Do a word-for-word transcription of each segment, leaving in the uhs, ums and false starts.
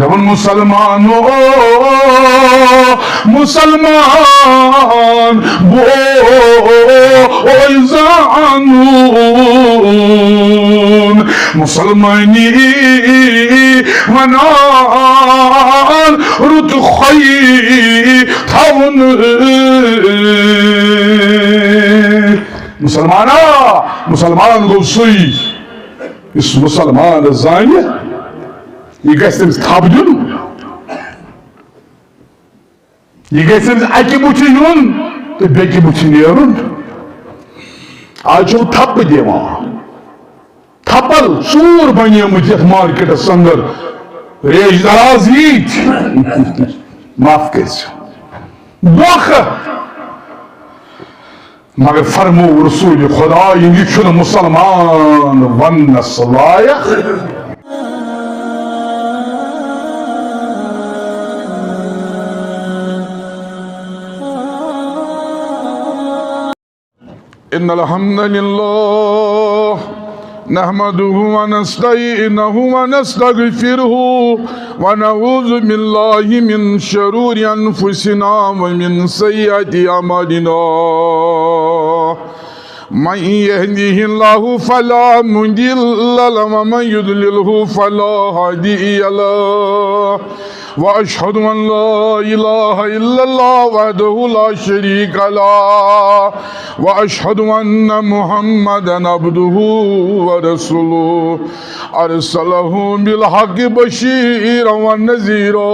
دپان مسلمانو، مسلمان بوے زانون، مسلمانی ونان رُت خوی تھاوُن۔ مسلمانا، مسلمان گوٚو سُے یُس مسلمان زانہِ، یہِ گژھِ تٔمِس تھپھ دیُن، یہِ گژھِ تٔمِس اَکہِ بُتھِ یُن تہٕ بیٚکہِ بُتھِ نیرُن۔ آز چھُو تھپھ دِوان، تھپل ژوٗر بنیمٕتۍ یتھ مارکیٹس اندر، ریش دراز ییٖتۍ۔ معاف کٔرۍ زِ۔ دھوکہ۔ مگر فرموو رسول خدا، یہِ چھُنہٕ مسلمان وننس لایق۔ إن الحمد لله نحمده ونستعينه ونستغفره ونعوذ بالله من شرور أنفسنا ومن سيئات أعمالنا. من يهده الله فلا مضل له ومن يضلله فلا هادي له. وأشهد أن لا إله إلا الله وحده لا شريك له. وأشهد أن محمدا عبده ورسوله. أرسله بالحق بشيرا ونذيرا.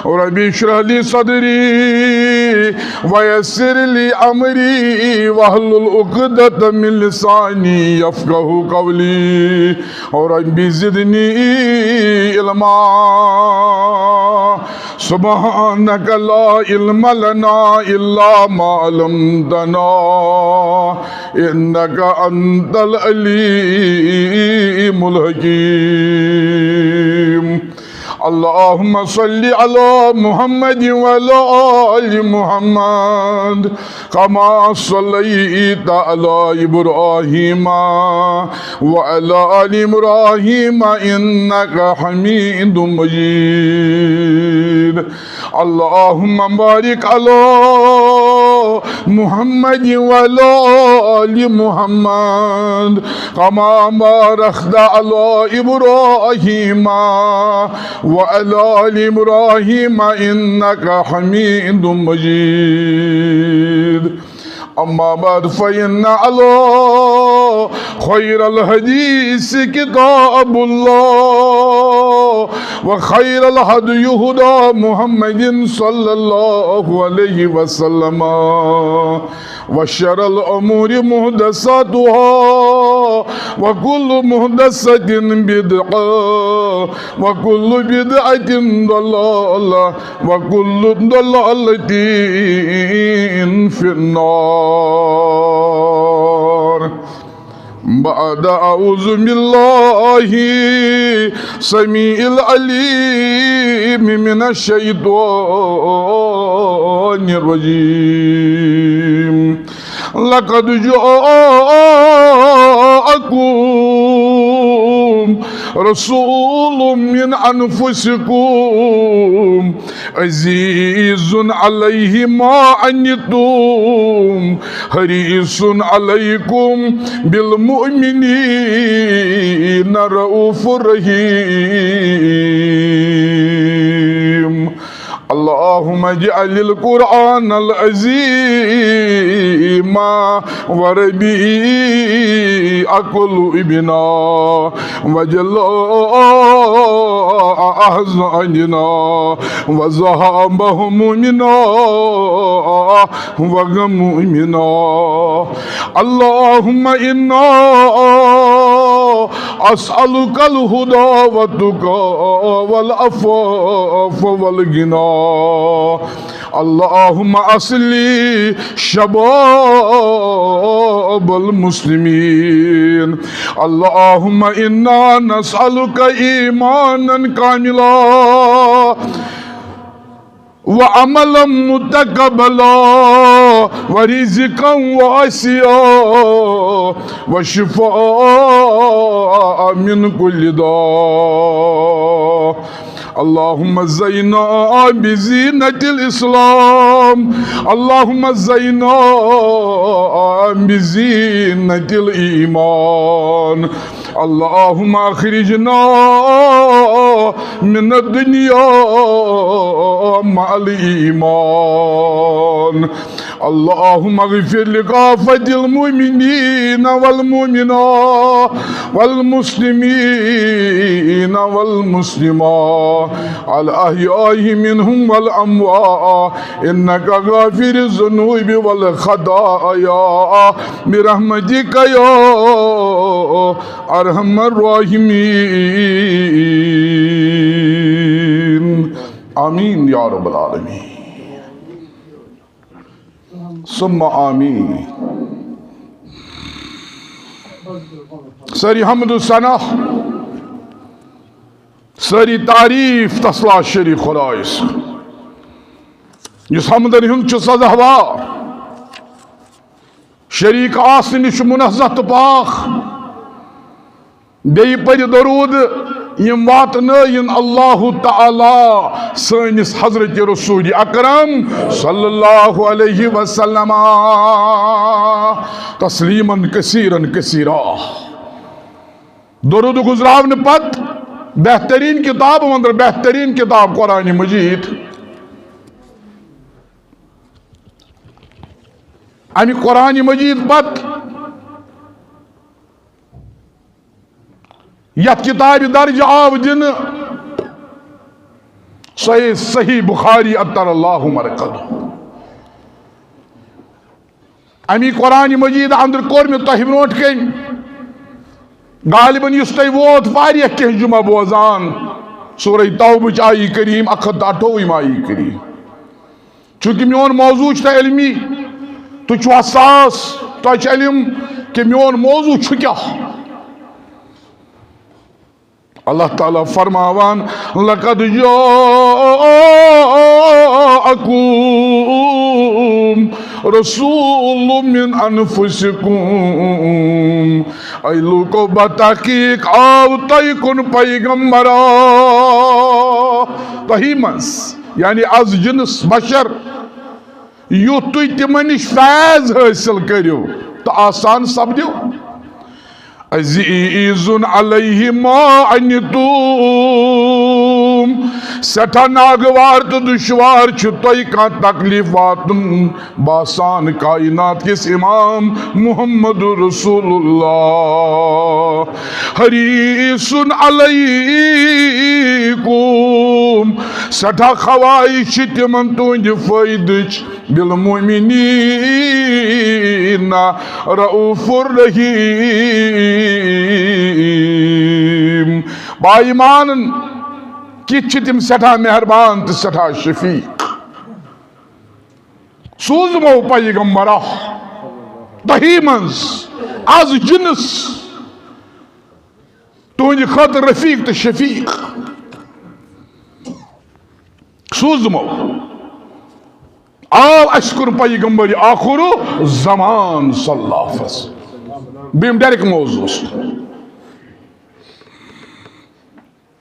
رب اشرح لي صدري ويسر لي أمري واحلل عقدة من لساني يفقهوا قولي. رب زدني علما. سبحانك لا علم لنا إلا ما علمتنا إنك أنت العليم الحكيم. اللهم صل على محمد وعلى آل محمد كما صليت على إبراهيم وعلى آل إبراهيم إنك حميد مجيد. اللهم بارك على محمد وعلى آل محمد كما باركت على إبراهيم وعلى آل إبراهيم إنك حميد مجيد. أما بعد، فإن على خير الحديث كتاب الله، وخير الهدي هدى محمد صلى الله عليه وسلم، وشر الأمور محدثاتها، وكل محدثة بدعة، وكل بدعة ضلالة، وكل ضلالة في النار. بعد أعوذ بالله سميع العليم من الشيطان الرجيم. لقد جاءكم رسول من أنفسكم عزيز عليه ما عنتم حريص عليكم بالمؤمنين رؤوف رحيم. اللهم اجعل القرآن العظيم ربيع قلوبنا وجلاء أحزاننا وذهاب همومنا وغمومنا. اللهم إنا أسألك الهدى والتقى والعفاف والغنى. اللهم أصلح شباب المسلمين. اللهم إنا نسألك إيمانا كاملا وعملا متقبلا ورزقا واسعا وشفاء من كل داء. اللهم زينا بزينة الإسلام، اللهم زينا بزينة الإيمان، اللهم أخرجنا من الدنيا مع الإيمان. اللهم اغفر لكافة المؤمنين والمؤمنات والمسلمين والمسلمات الأحياء منهم والأموات إنك غافر الذنوب والخطايا برحمتك يا أرحم الراحمين. آمين يا رب العالمين. ثم آمین۔ سٲری حمد و ثنا، سٲری تعریف تس لاشریک خدایس، یُس حمدن ہُنٛد چھُ سزاوار، شریک آسنہٕ نِش چھُ منزہ تہٕ پاک۔ بیٚیہِ پٔرِو درود، یِم واتنٲیِن اللہ تعالیٰ سٲنِس حضرت رسول اکرم صلی اللہ علیہ وسلم تسلیما کثیرا کثیرا۔ درود گزراونہٕ پتہٕ بہترین کتاب، مگر بہترین کتاب قرآن مجید۔ اَمہِ قرآن مجید پتہٕ یتھ کتابہِ درجہ آو دنہٕ، سۄے صحیح بخاری عطر اللہ مرقدہ۔ امی قرآن مجید اندر کوٚر مےٚ تۄہہِ برونٛٹھ کنہِ، غالباً یُس تۄہہِ ووت واریاہ کینٛہہ جمعہ بوزان، سورہ توبہٕچ آیہِ کریم، اکھ ہتھ تہٕ اٹھووُہِم آیہِ کریم۔ چونکہ میون موضوع چھُ تۄہہِ علمی، تُہۍ چھِو حساس، تۄہہِ چھُ علم کہ میون موضوع چھُ کیٛاہ۔ اللہ تعالیٰ فرماوان، لقد جاءکم رسول من انفسکم، اے لوکو، بتحقیق آو تۄہہِ کُن پیغمبرا۔ تۄہہِ منٛز، یعنی از جنس بشر، یُتھ تُہۍ تِمن نِش فیض حٲصِل کٔرِو تہٕ آسان سپدِو۔ عزیز علیہ ما عنتم، سٮ۪ٹھاہ ناگوار تہٕ دُشوار چھُ تۄہہِ کانٛہہ تکلیف واتُن باسان کائنات کِس امام محمد رسول اللہ۔ حریص علیکم، سٮ۪ٹھاہ خواہش چھِ تِمن تُہنٛدِ فٲیدٕچ۔ بالمؤمنین رؤوف الرحیم۔ با ایمانن کِتھ چھِ تِم سٮ۪ٹھاہ مہربان تہٕ سٮ۪ٹھاہ شفیق۔ سوٗزمو پیغمبرا تۄہی منٛز از جنس تُہنٛدِ خٲطرٕ رفیق تہٕ شفیق۔ سوٗزمو۔ آو اَسہِ کوٚر پیغمبر آخر زمان صلی اللہ علیہ وسلم۔ بہٕ یِمہٕ direct موضوعس کُن۔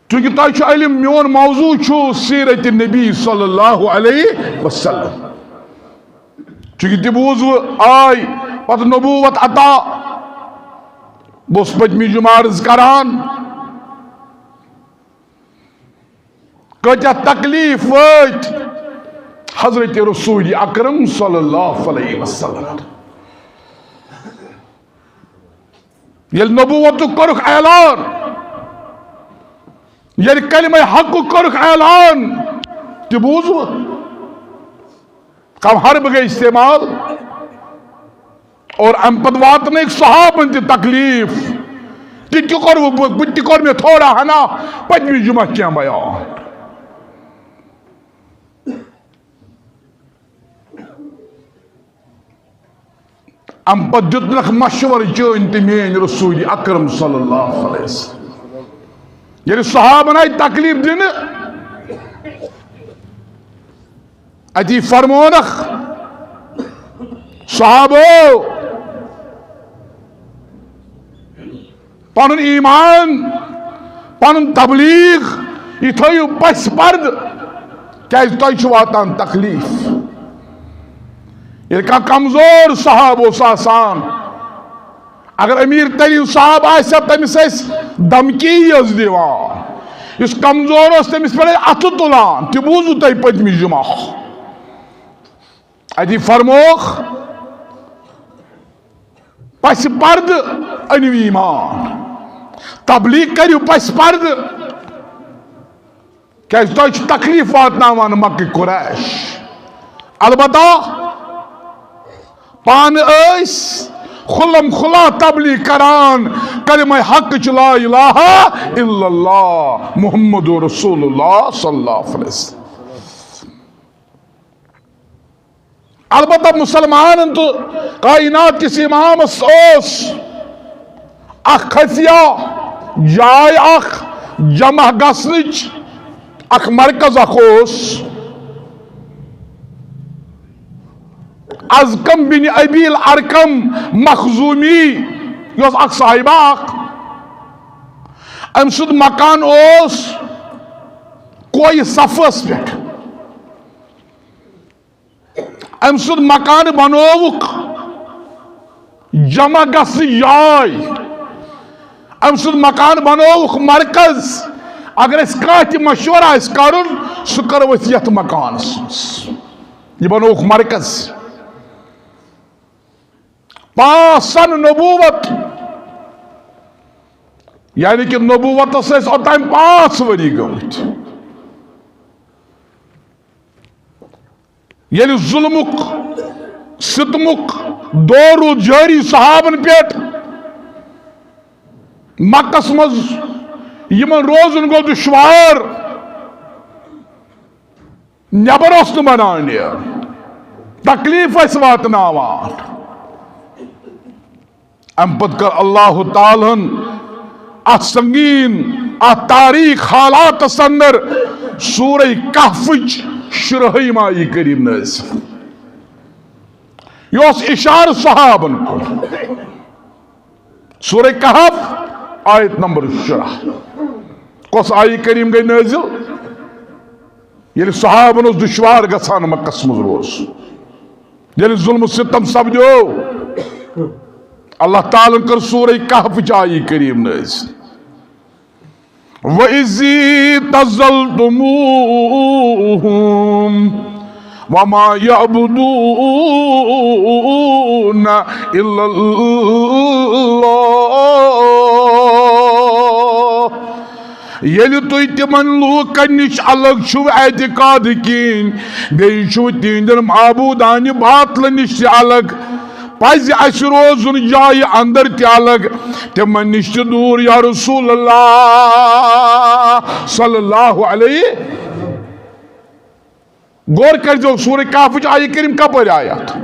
چونکہ تۄہہِ چھُ علم، میون موضوع چھُ سیرت نبی صلی اللہ علیہ وسلم۔ چونکہ تہِ بوٗز وٕ آے پتہٕ نبوت عطا۔ بہٕ اوسُس پٔتمہِ جمعہ عرض کران، کۭتیاہ تکلیف وٲتۍ حضرت رسول اکرم صلی اللہ علیہ وسلم۔ ییٚلہِ نبوتُک کوٚرُکھ اعلان، ییٚلہِ کلمہ حقُک کوٚرُکھ اعلان، تہِ بوٗزوٕ؟ کم حرب گٔے استعمال۔ اور امہِ پتہٕ واتنٲیِکھ صحابن تہِ تکلیف۔ تہِ تہِ کوٚر وۄنۍ بہٕ، بہٕ تہِ کوٚر مےٚ تھوڑا ہنا پٔتمہِ جمعہ کینٛہہ بیان۔ امہِ پتہٕ دیُتنکھ مشورٕ چٲنۍ تہٕ میٲنۍ رسول اکرم صلی اللہ علیہ وسلم۔ ییٚلہِ صحابن آیہِ تکلیف دِنہٕ، اتی فرمونکھ صحابو، پنُن ایمان، پنُن تبلیغ، یہِ تھٲیِو پَسہِ پردٕ، کیازِ تۄہہِ چھُ واتان تکلیف۔ ییٚلہِ کانٛہہ کمزور صحابہٕ اوس آسان، اگر امیر ترین صاحب آسہِ ہا، تٔمِس ٲسۍ دھمکی یٲژ دِوان۔ یُس کمزور اوس، تٔمِس پٮ۪ٹھ ٲسۍ اَتھٕ تُلان۔ تہِ بوٗزوٕ تۄہہِ پٔتمہِ جمعہ۔ اَتی فرمووُکھ، پسِ پردٕ أنِو ایمان، تبلیغ کٔرِو پسِ پردٕ، کیازِ تۄہہِ چھُ تکلیف واتناوان مکہ قریش۔ البتہ پانہٕ ٲسۍ کھُلم کھُلا تبلیغ کران، کلمہ حق چھُ لا الہ الا اللہ محمد رسول اللہ صلی اللہ علیہ وسلم۔ البتہ مسلمانن تہٕ کائنات کِس امامس اوس اکھ خفیہ جاے، اکھ جمع گژھنٕچ اکھ مرکز اکھ اوس۔ ازکم بن ابی الارقم مخزومی، یہِ اوس اکھ صاحبہ اکھ، أمۍ سُنٛد مکان اوس کویہِ صفس پٮ۪ٹھ۔ أمۍ سُنٛد مکان بنووُکھ جمع گژھنٕچ جاے، أمۍ سُنٛد مکان بنووُکھ مرکز۔ اگر اَسہِ کانٛہہ تہِ مشورٕ آسہِ کرُن، سُہ کرو أسۍ یتھ مکانس منٛز۔ یہِ بنووُکھ مرکز۔ پانٛژھ سنہٕ نبوت، یعنی کہِ نبوتس ٲسۍ اوٚتام پانٛژھ ؤری گٔمٕتۍ۔ ییٚلہِ ظلمُک، ستمُک دور روٗد جٲری صحابن پٮ۪ٹھ، مکس منٛز یِمن روزُن گوٚو دُشوار، نٮ۪بر اوس نہٕ بنان یہِ، تکلیف ٲسۍ واتناوان۔ امہِ پتہٕ کٔر اللہ تعالیٰ ہن اتھ سنگین، اتھ تاریخ حالاتس اندر سورہ کہفٕچ شُرہٲیِم آیہِ کریم نٲزِل۔ یہِ اوس اشارٕ صحابن کُن۔ سورہ کہف، آیت نمبر شُراہ۔ کۄس آیہِ کریم گٔے نٲزِل؟ ییٚلہِ صحابن اوس دُشوار گژھان مکس منٛز روزُن، ییٚلہِ ظلم و ستم سپدیو، اللہ تعالیٰ ہن کٔر سورہ کہفٕچ آیہِ کریم نٲزِل۔ وَإِذِ اعْتَزَلْتُمُوهُمْ وَمَا يَعْبُدُونَ إِلَّا اللَّهَ۔ ییٚلہِ تُہۍ تِمن لوٗکن نِش الگ چھِو اعتقاد کِنۍ، بیٚیہِ چھِو تِہنٛدٮ۪ن معبوٗدانہِ باطلہٕ نِش تہِ الگ، پزِ اسہِ روزُن جایہِ اندر تہِ الگ، تِمن نِش تہِ دوٗر، یا رسول اللہ صلی اللہ علیہ۔ غور کٔرۍزیو، سورہ کہفٕچ آیہِ کریم کپٲرۍ آیہِ اتھ؟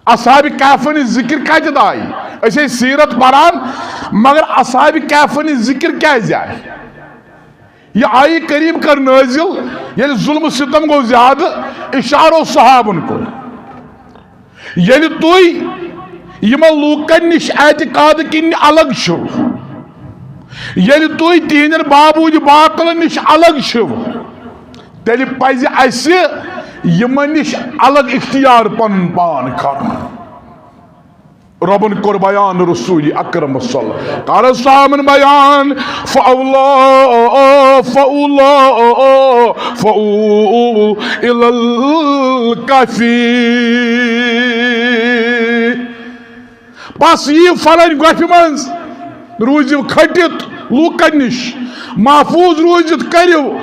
اصحاب کہفن ہٕنٛز ذکر کتٮ۪تھ آیہِ؟ أسۍ ٲسۍ سیرت پران، مگر اصحاب کہفن ہٕنٛز ذکر کیازِ آیہِ؟ یہِ آیہِ کریم کر نٲزِل، ییٚلہِ ظلم و ستم گوٚو زیادٕ، اشارٕ اوس صحابن کُن۔ ییٚلہِ تُہۍ یِمن لوٗکن نِش اعتقاد کِنۍ الگ چھِو، ییٚلہِ تُہۍ تِہنٛدٮ۪ن معبوٗدِ باطلن نِش الگ چھِو، تیٚلہِ پزِ اسہِ یِمن نِش الگ اختیار پنُن پان کرُن۔ رۄبن کوٚر بیان رسول اکرم صلی اللہ، کر سامن بیان، فأولا، فأولا، فأو إلى الكهف۔ پس یِیِو فلٲنۍ گۄپھِ منٛز، روٗزِو کھٔٹِتھ لوٗکن نِش، محفوٗظ روٗزِتھ کٔرِو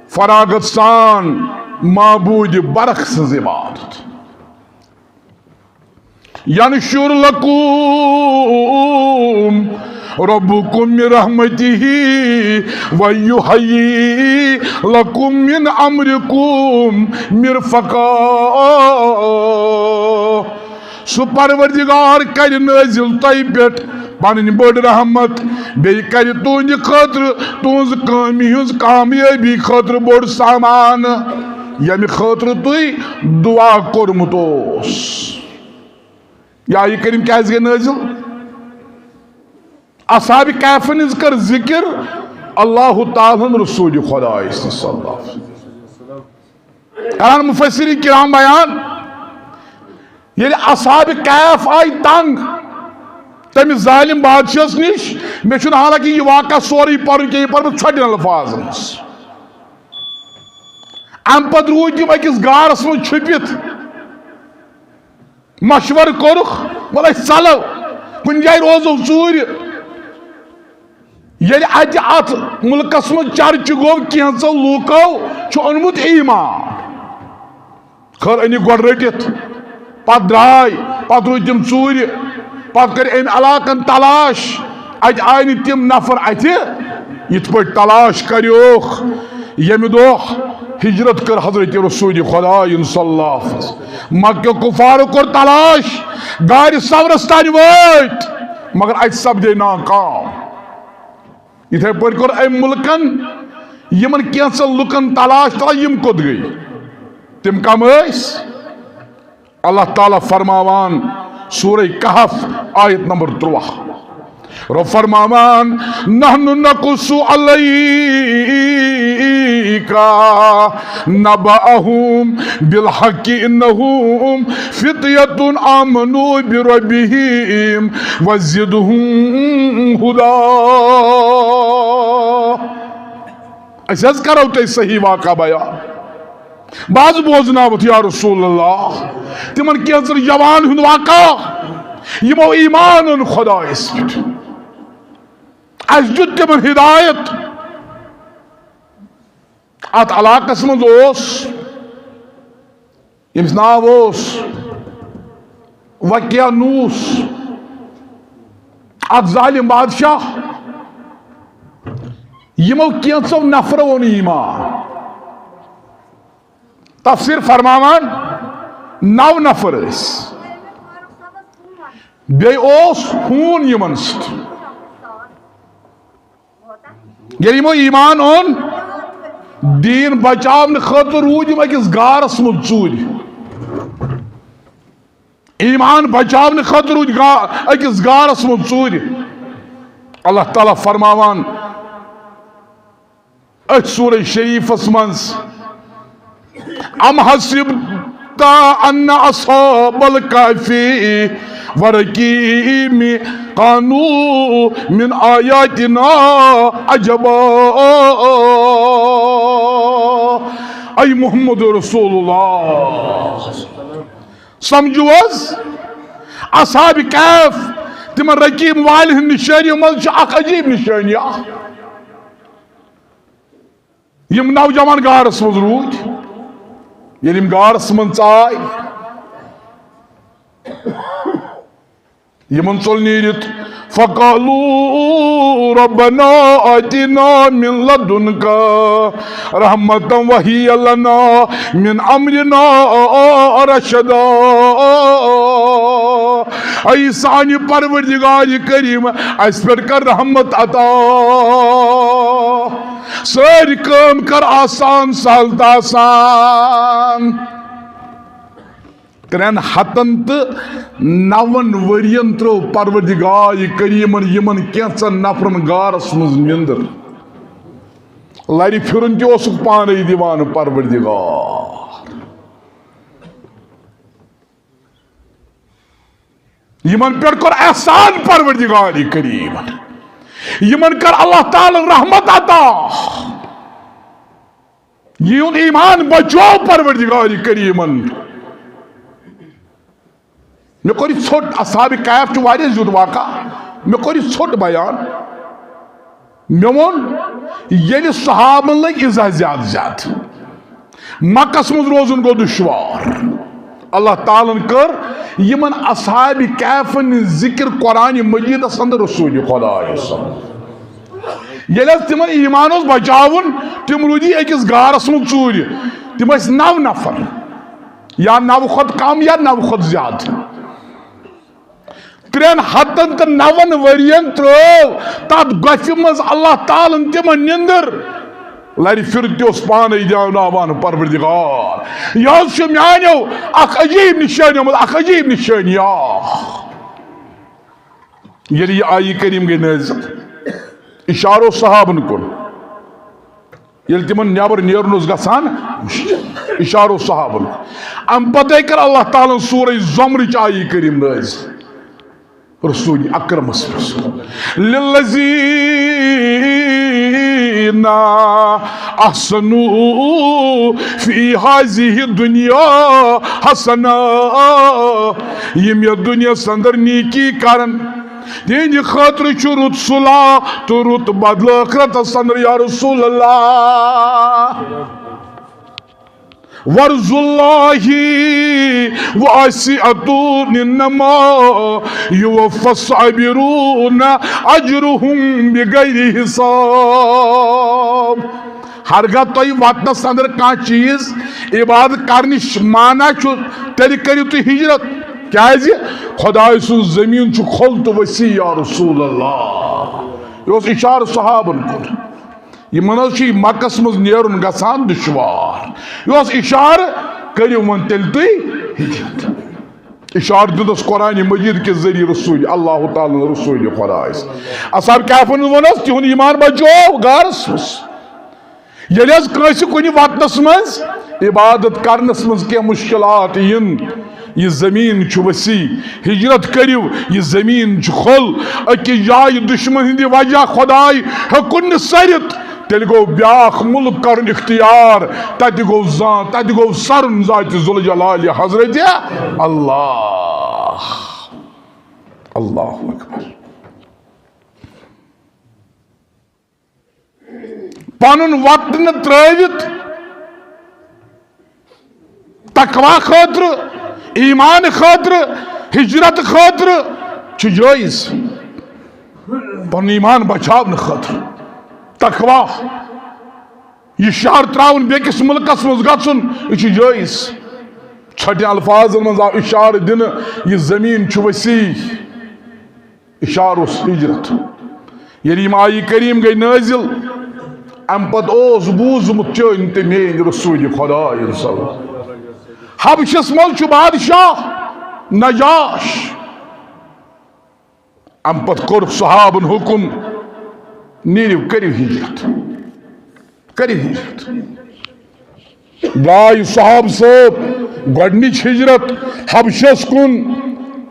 فراغت سان معبوٗدِ برق سٕنٛز عبادت۔ ينشر لكم ربكم من رحمته ويهيئ لكم من أمركم مرفقا۔ سُہ پروردگار کرِ نٲزِل تۄہہِ پٮ۪ٹھ پنٕنۍ بٔڑ رحمت، بیٚیہِ کرِ تُہنٛدِ خٲطرٕ، تُہنٛز کامہِ ہٕنٛز کامیٲبی خٲطرٕ بوٚڑ سامان، ییٚمہِ خٲطرٕ تُہۍ دُعا کوٚرمُت اوس۔ یہِ آیہِ کریم کیازِ گٔے نٲزِل؟ اصحاب کہفن ہٕنٛز کٔر ذکر، اللہ تعالیٰ ہن رسول خدائے صلی اللہ علیہ وسلم۔ کران مفسرین کرام بیان، ییٚلہِ اصحاب کہف آیہِ تنگ تٔمِس ظالم بادشاہس نِش، مےٚ چھُنہٕ حالانکہ یہِ واقعہ سورُے پرُن کینٛہہ، یہِ پرٕ بہٕ ژھۄٹٮ۪ن الفاظن منٛز۔ امہِ پتہٕ روٗدۍ تِم أکِس غارس منٛز چھُپِتھ، مشورٕ کوٚرُکھ، وَلہٕ أسۍ ژَلو، کُنہِ جایہِ روزو ژوٗرِ۔ ییٚلہِ اَتہِ اَتھ مُلکَس منٛز چرچہٕ گوٚو، کینٛژو لوٗکو چھُ اوٚنمُت ایٖمان۔ خٲر، أنِکھ گۄڈٕ رٔٹِتھ، پَتہٕ درٛاے، پَتہٕ روٗدۍ تِم ژوٗرِ، پَتہٕ کٔرۍ أمۍ علاقَن تلاش، اَتہِ آے نہٕ تِم نفر اَتھِ، یِتھ پٲٹھۍ تلاش کریوکھ ییٚمہِ دۄہ ہجرت کٔر حضرت رسول خدایَن صلی اللہ علیہ وسلم۔ مکہ کفارو کوٚر تلاش، غارِ ثورس تانۍ وٲتۍ، مگر اَتہِ سپدے ناکام۔ یِتھے پٲٹھۍ کوٚر أمۍ مُلکن یِمن کینٛژن لُکن تلاش، تلاش، یِم کوٚت گٔے؟ تِم کم ٲسۍ؟ اللہ تعالیٰ فرماوان، سورہ کہف، آیت نمبر تُرٛواہ۔ رب فرماوان، "نحن نقص عليك نبأهم بالحق إنهم فتية آمنوا بربهم وزدهم هدى۔" أسۍ حظ کرو تۄہہِ صحیح واقعہ بیان۔ بہٕ حظ بوزناوتھ یا رسول اللہ، تِمن کینٛژن جوان ہُنٛد واقعہ، یِمو ایمان اوٚن خدایس پٮ۪ٹھ۔ اسہِ دیُت تِمن ہدایت۔ اتھ علاقس منٛز اوس، ییٚمِس ناو اوس وقیانوس، اکھ ظالم بادشاہ۔ یِمو کینٛژو نفرو اوٚن ایمان۔ تفسیر فرماوان، نو نفر ٲسۍ۔ بیٚیہِ اوس ہوٗن یِمن سۭتۍ۔ ییٚلہِ یِمو ایمان اوٚن، دیٖن بچاونہٕ خٲطرٕ روٗدۍ یِم أکِس غارس منٛز ژوٗرِ۔ ایمان بچاونہٕ خٲطرٕ روٗدۍ غا-، أکِس غارس منٛز ژوٗرِ۔ اللہ تعالیٰ فرماوان، أتھۍ سورہ شریفس منٛز، "أم حسبت أن أصحاب الكهف والرقيم كانوا من آياتنا عجبا۔" اے محمد رسول اللہ، سمجھو حظ، اصحاب کہف، تِمن رقیٖم والٮ۪ن ہٕنٛدِ نِشٲنی منٛز چھِ اکھ عجیٖب نِشٲنی اکھ۔ یِم نوجوان غارس منٛز روٗدۍ، ییٚلہِ یِم غارس منٛز ژاے، یِمن ژوٚل نیٖرِتھ، "فقالوا ربنا آتنا من لدنك رحمة وهيئ لنا من أمرنا رشدا۔" اے سانہِ پروردگار کریم، اسہِ پٮ۪ٹھ کر رحمت عطا۔ سٲری کٲم کر آسان، سہل تہٕ آسان۔ ترٛٮ۪ن ہتن تہٕ نون ؤرین ترٲو پروردگار کریمن یِمن کینٛژن نفرن غارس منٛز نِندٕر۔ لرِ پھِرُن تہِ اوسُکھ پانے دِوان پروردگار۔ یِمن پٮ۪ٹھ کوٚر احسان پروردگار کریمن۔ یِمن کٔر اللہ تعالیٰ ہن رحمت عطا۔ یِہُنٛد ایمان بچوو پروردگار کریمن۔ مےٚ کوٚر یہِ ژھوٚٹ، اصحاب کہف چھُ واریاہ زیُٹھ واقعہ۔ مےٚ کوٚر یہِ ژھوٚٹ بیان۔ مےٚ ووٚن، ییٚلہِ صحابن لٔگۍ ایزا زیادٕ زیادٕ، مکس منٛز روزُن گوٚو دُشوار۔ اللہ تعالیٰ ہن کٔر یِمن اصحاب کہفن ہٕنٛز ذکر قرآن مجیدس اندر رسول خدایس۔ ییٚلہِ حظ تِمن ایمان اوس بچاوُن، تِم روٗدی أکِس غارس منٛز ژوٗرِ۔ تِم ٲسۍ نو نفر، یا نو کھۄتہٕ کم یا نو کھۄتہٕ زیادٕ۔ ترٛٮ۪ن ہتن تہٕ نون ؤرین ترٲو تتھ گۄپھِ منٛز اللہ تعالیٰ ہن تِمن نِندٕر۔ لرِ پھِرُن تہِ اوس پانے دیاوناوان پروردگار۔ یہِ حظ چھُ میانیو اکھ عجیب نشٲنیو منٛز اکھ عجیب نشٲنی اکھ۔ ییٚلہِ یہِ آیہِ کریم گٔے نٲزِل، اشارٕ اوس صحابن کُن۔ ییٚلہِ تِمن نٮ۪بر نیرُن اوس گژھان مُشکِل۔ اِشارٕ اوس صحابن۔ اَمہِ پتے کٔر اللہ تعالیٰ ہن سورہ زمرٕچ آیہِ کریم نٲزِل رسول اکرمس پٮ۪ٹھ۔ للذین احسنوا فی ہذہ دنیا حسنہ، یِم یتھ دُنیاہس اندر نیکی کرن، تِہنٛدِ خٲطرٕ چھُ رُت صلح تہٕ رُت بدلہٕ ٲخرتس اندر، یا رسول اللہ۔ وارض اللہ واسعۃ، انما یوفی الصابرون اجرہم بغیر حساب۔ ہرگاہ تۄہہِ وطنس اندر کانٛہہ چیٖز عبادت کرنٕچ مانا چھُ، تیٚلہِ کٔرِو تُہۍ ہجرت۔ کیازِ؟ خدایہِ سُنٛد زٔمیٖن چھُ کھوٚل تہٕ وسیع، یا رسول اللہ۔ یہِ اوس اِشارٕ صحابن کُن۔ یِمن حظ چھُ یہِ مکس منٛز نیرُن گژھان دُشوار۔ یہِ اوس اِشارٕ، کٔرِو وۄنۍ تیٚلہِ تُہۍ ہجرت۔ اِشارٕ دیُتس قرآن مجید کہِ ذٔریعہٕ رسول اللہ تعالیٰ ہن رسول خدایس۔ اصحاب کہفن ووٚن حظ، تِہُنٛد ایمان بچو غارس منٛز۔ ییٚلہِ حظ کٲنٛسہِ کُنہِ وطنس منٛز عبادت کرنس منٛز کینٛہہ مُشکِلات یِن، یہِ زٔمیٖن چھُ وسیع، ہجرت کٔرِو، یہِ زٔمیٖن چھُ کھوٚل، أکِس جایہِ دُشمن ہٕنٛدِ وجہ خداے ہیوٚکُن نہٕ سٔرِتھ، تیٚلہِ گوٚو بیٛاکھ مُلک کرُن اختیار، تتہِ گوٚو زان-، تتہِ گوٚو سرُن ذاتِ ذوالجلالِ حضرتِ اللہ۔ اللہ اکبر۔ پنُن وطن ترٲوِتھ تقوی خٲطرٕ، ایمان خٲطرٕ، ہجرت خٲطرٕ چھُ جٲیز۔ پنُن ایمان بچاونہٕ خٲطرٕ تقوی، یہِ شہر ترٛاوُن، بیٚکِس مُلکس منٛز گژھُن، یہِ چھُ جٲیز۔ ژھۄٹٮ۪ن الفاظن منٛز آو اِشارٕ دِنہٕ، یہِ زٔمیٖن چھُ وسیع۔ اِشارٕ اوس ہجرت۔ ییٚلہِ یِم آیہِ کریم گٔے نٲزِل، اَمہِ پتہٕ اوس بوٗزمُت چٲنۍ تہٕ میٲنۍ رسول خدایَن صلی اللہ علیہ وسلم، حبشس منٛز چھُ بادشاہ نجاش۔ اَمہِ پتہٕ کوٚر صحابن حُکم، نیٖرِو، کٔرِو ہجرت، کٔرِو ہجرت۔ درٛاے صحابہٕ صٲب گۄڈٕنِچ ہجرت حبشس کُن،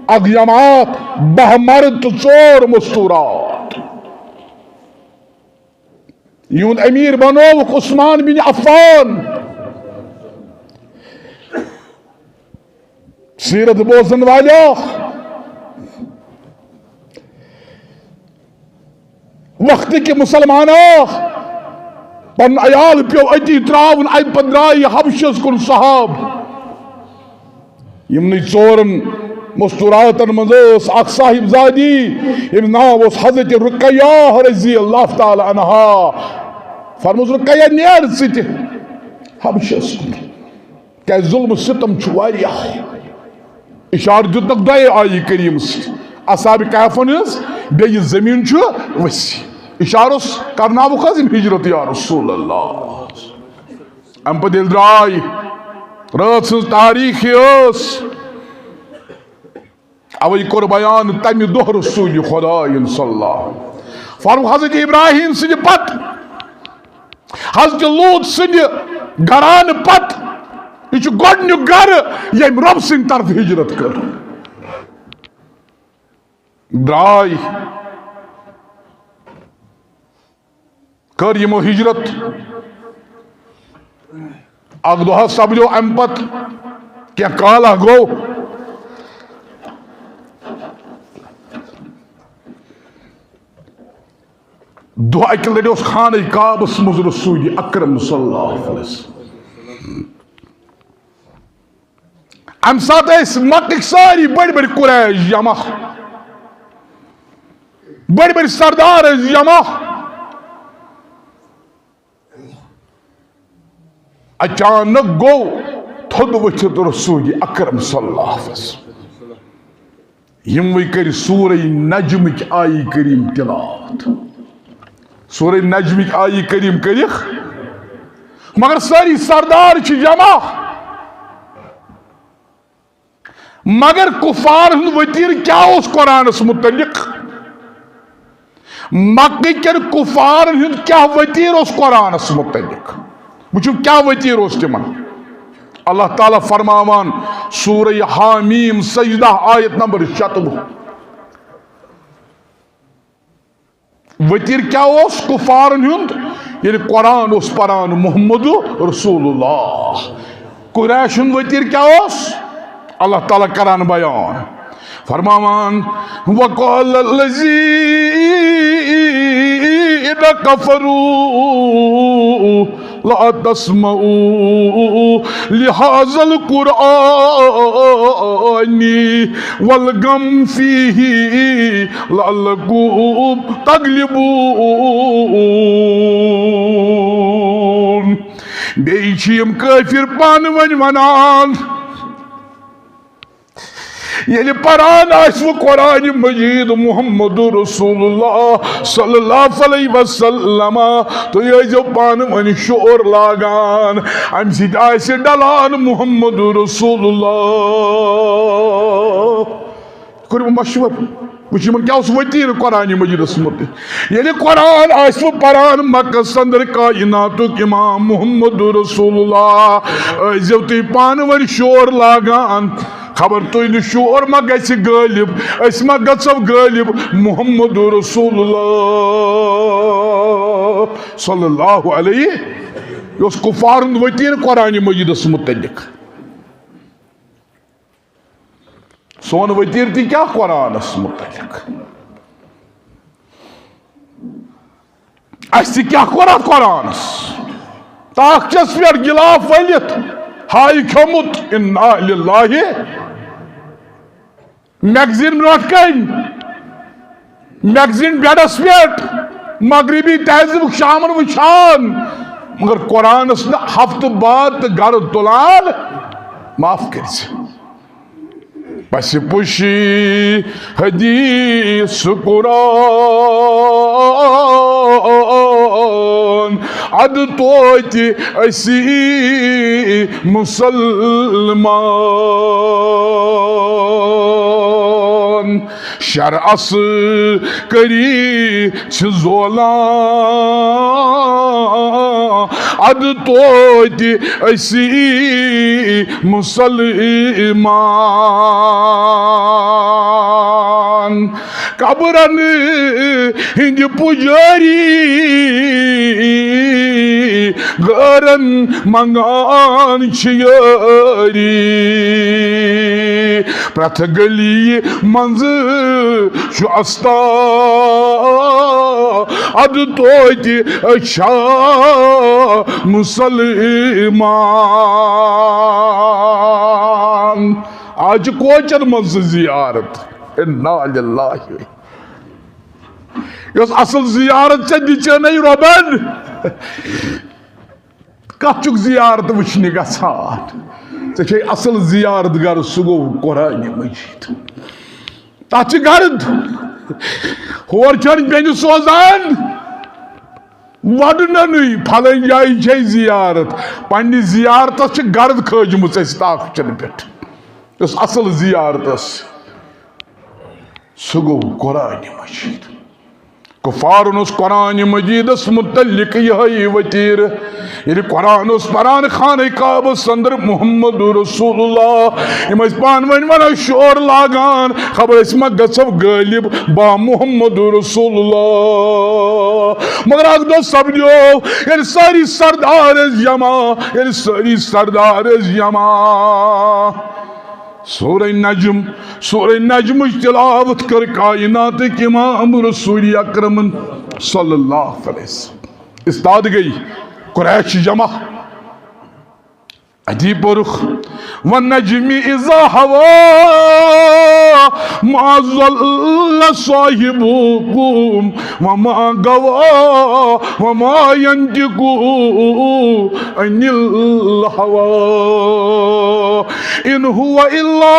اکھ جماعت، باہ مرد تہٕ ژور مستورات۔ یِہُنٛد امیر بنووُکھ عثمان بن عفان۔ سیرت بوزن والیا، وقت کہ مسلمانا، پن عیال پیو اتی تراون، امہِ پتہٕ درٛاے حبشس کُن صحاب۔ یِمنٕے ژورن مستوراتن منٛز ٲس اکھ صاحب زادی، ییٚمِس ناو اوس حضرت رقیہ رضی اللہ تعالی عنہا۔ فرموس، رقیہ، نیر ژٕ تہِ حبشس کُن۔ کیازِ ظلم و ستم چھُ واریاہ۔ اشارٕ دیُتنکھ دۄیے آیہِ کریم سۭتۍ، اصحاب کہفن ہٕنٛز، بیٚیہِ یہِ زٔمیٖن چھُ ؤسۍ۔ اشارٕ اوس کرناوُکھ حظ یِم ہجرت یا رسول اللہ۔ امہِ پتہٕ ییٚلہِ درٛاے، رٲژ ہٕنٛز تاریٖخ ٲس، اوے کوٚر بیان تمہِ دۄہ رسول خدایَن صلی اللہ۔ فرموو حضرت ابراہیم سٕنٛدِ پتہٕ، حضرت لوط سٕنٛدِ گرانہٕ پتہٕ، یہِ چھُ گۄڈٕنیُک گرٕ ییٚمۍ رۄب سٕنٛدِ طرفہٕ ہجرت کٔر۔ درٛاے۔ کٔر یِمو ہجرت۔ اکھ دۄہ حظ سپدیو امہِ پتہٕ، کینٛہہ کالہ گوٚو، دۄہ اکہِ لٹہِ اوس خانہ کعبس منٛز رسول اکرم صلی اللہ علیہ وسلم۔ امہِ ساتہٕ ٲسۍ مکٕکۍ سٲری بٔڑۍ بٔڑۍ قریش جمع، بٔڑۍ بٔڑۍ سردار ٲسۍ جمع۔ اچانک گوٚو تھوٚد ؤتھِتھ رسول اکرم صلی اللہ علیہ وسلم۔ یِموٕے کٔرۍ سورہ نجمٕچ آیہِ کریم تلاوت۔ سورہ نجمٕچ آیہِ کریم کٔرِکھ، مگر سٲری سردار چھِ جمع۔ مگر کفار ہُنٛد وتیرٕ کیٛاہ اوس قرآنس متعلق؟ مکہ کٮ۪ن کفارن ہُنٛد کیٛاہ ؤتیٖر اوس قرآنس متعلق؟ وٕچھِو، کیٛاہ ؤتیٖر اوس تِمن۔ اللہ تعالیٰ فرماوان، سورہ حامیٖم، سجدہ، آیت نمبر شتوُہ۔ ؤتیٖر کیٛاہ اوس کفارن ہُنٛد؟ ییٚلہِ قرآن اوس پران محمد رسول اللہ۔ قریش ہُنٛد ؤتیٖر کیٛاہ اوس؟ اللہ تعالیٰ کران بیان، فرماوان، وقال الذين كفروا لا تسمعوا لهذا القرآن والغوا فيه لعلكم تغلبون۔ بیٚیہِ چھِ یِم کٲفِر پانہٕ ؤنۍ وَنان، ییٚلہِ پران آسہِ وٕ قرآن مجید محمد رسول اللہ صلی اللہ علیہ وسلم، تُہۍ ٲسۍزیو پانہٕ ؤنۍ شور لاگان، اَمہِ سۭتۍ آسہِ ڈلان محمد رسول اللہ۔ کوٚر مشورٕ، وٕچھ یِمن کیٛاہ اوس ؤتیٖر قرآن مجیدس مُتعلق۔ ییٚلہِ قرآن آسہِ وٕ پران مکس اندر کائناتُک امام محمد رسول اللہ، ٲسۍزیو تُہۍ پانہٕ ؤنۍ شور لاگان۔ خبر تُہۍ نہٕ شور ما گژھِ غٲلب، أسۍ ما گژھو غٲلب محمد رسول اللہ صلی اللہ علیہ۔ یہِ اوس کفارن ؤتیٖر قرآن مجیدس متعلق۔ سون ؤتیٖر تہِ کیٛاہ قرآنس متعلق؟ اَسہِ تہِ کیٛاہ کوٚر اَتھ قرآنس؟ تاخچس پٮ۪ٹھ غلاف ؤلِتھ، ہاے کھیوٚمُت، انا للہ۔ میگزیٖن برٛونٛٹھ کَنۍ، میگزیٖن بیڈس پٮ۪ٹھ، مغربی تہذیٖبُک شامن وٕچھان، مگر قرآنس نہٕ ہفتہٕ بعد تہٕ گرٕ تُلان، معاف کٔرۍ زِ۔ پسِ پُشی حدیث قرآن، ادٕ توتہِ أسی مسلمان۔ شرعس کٔری چھِ زولان، ادٕ توتہِ أسی مسلمان۔ قبرن ہٕنٛدِ پُجٲری غٲرن منٛگان چھِ یٲری۔ پرٛٮ۪تھ گلی منٛز چھُ استاد، ادٕ توتہِ چھا مسلمان۔ آز چھِ کوچن منٛز سُہ زیارت۔ انا للہ۔ یۄس اصل زیارت ژےٚ دِژے نَے رۄبن، کتھ چھُکھ زیارت وٕچھنہِ گژھان؟ ژےٚ چھے اصل زیارت گرٕ، سُہ گوٚو قرآن مجید۔ تتھ چھِ گرد۔ ہور چھَن بیٚنہِ سوزان وَڈنَنٕے، پھلٲنۍ جایہِ چھے زیارت۔ پننہِ زیارتس چھِ گرد کھٲجمٕژ اَسہِ تاخچن پٮ۪ٹھ۔ یۄس اصل زیارت ٲس، سُہ گوٚو قرآن مجید۔ کفارن اوس قرآن مجیدس متعلق یہے وتیر۔ ییٚلہِ قرآن اوس پران خانہ کعبس اندر محمد رسول اللہ، یِم ٲسۍ پانہٕ ؤنۍ ونان، شور لاگان، خبر أسۍ ما گژھو غٲلب با محمد رسول اللہ۔ مگر اکھ دۄہ سپدیو، ییٚلہِ سٲری سردار ٲسۍ جمع، ییٚلہِ سٲری سردار ٲسۍ جمع، سورہ نجم، سورہ نجمٕچ تلاوت کٔر کائناتٕکۍ امام رسول اکرمن صلی اللہ علیہ وسلم۔ استاد گٔے، قریش جمع۔ اتی پوٚرُکھ، والنجم اذا هوى ما ضل صاحبكم وما غوى وما ينطق عن الهوى إن هو إلا